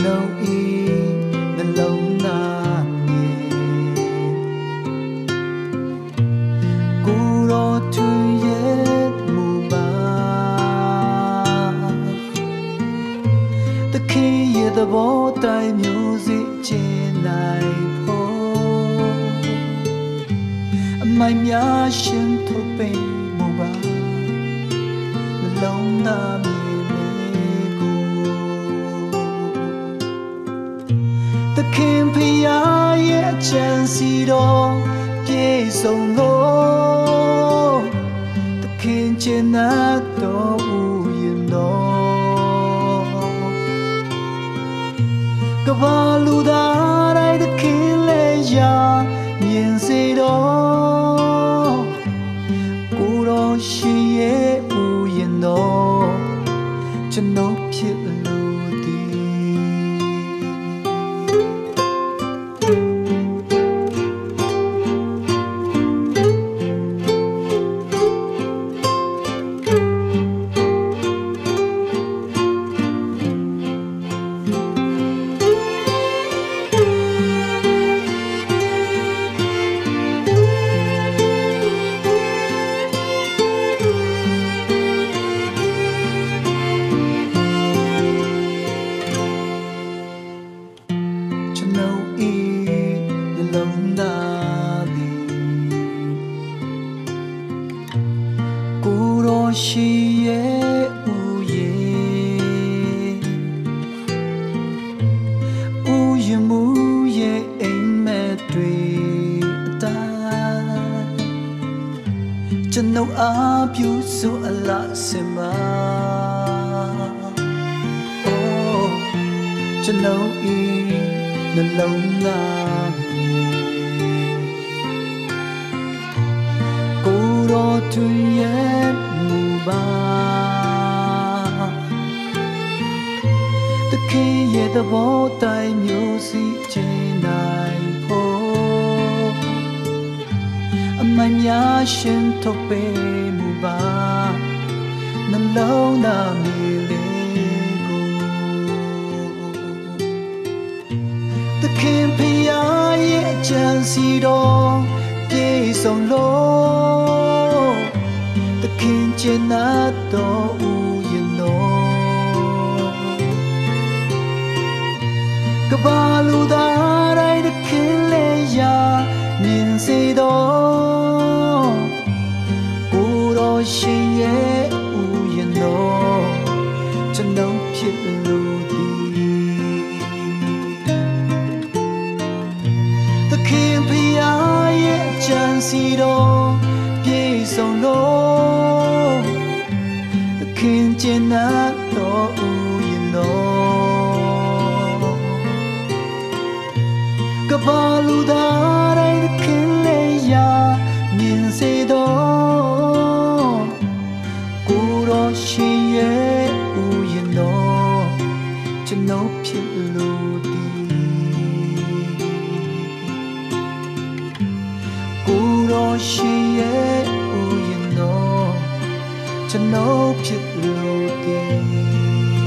အံၤ နလိနၤန့ၣ် ကိးဒီးထူယဲၢ်မိၢ်ပၢ်, သခင်ရဲ့သဘောတိုင်းမျိုးစေ့ ခြေနိုင်ဖို့ အမိုက်များရှင်းထုတ်ပေးမှုပါ နှလုံးသားမြေလေးကို သခင်ဖျားရဲ့အကြံစီတော့ ပြည့်စုံလို့ သခင်ကျေနပ်တော်မူရင်တော့ ကမ္ဘာလူသားတိုင်း သခင်လက်ရမြင်စေတော့ ကိုယ်တော်ရှင်ရဲ့ဥယျာဉ်တော် ကျွန်ုပ်ဖြစ်လိုသည် ကျွန်ုပ်၏နှလုံးသားသည် ကိုယ်တော်ရှင်ရဲ့ဥယျာဉ် ဥယျာဉ်မှူးရဲ့အိပ်မက်တွေအတိုင်း ကျွန်ုပ်အားပြုစွန့်အလတ်စင်ပါ။ အို ကျွန်ုပ်၏နှလုံးသား ကိုယ်တော်ထူရဲ့မူပါ သခင်ရဲ့သဘောတိုင်းမျိုးစေ့ ခြေနိုင်ဖို့ အမိုက်များရှင်းထုတ်ပေးမှုပါ နှလုံးသားမြေလေးကို သခင်ဖျားရဲ့အကြံစီတော့ ပြည့်စုံလို့ သခင်ကျေနပ်တော်မူရင်တော့ ကမ္ဘာလူသားတိုင်း သခင်လက်ရမြင်စေတော့ ကိုယ်တော်ရှင်ရဲ့ဥယျာဉ်တော် ကျွန်ုပ်ဖြစ်လိုသည် သခင်ဖျားရဲ့အကြံစီတော့ ပြည့်စုံလို့ သခင်ကျေနပ်တော်မူရင်တော့ ကမ္ဘာလူသားတိုင်း သခင်လက်ရမြင်စေတော့ ကိုယ်တော်ရှင်ရဲ့ဥယျာဉ်တော် ကျွန်ုပ်ဖြစ်လိုသည် ကိုယ်တော်ရှင်ရဲ့ဥယျာဉ်တော် ကျွန်ုပ်ဖြစ်လိုသည်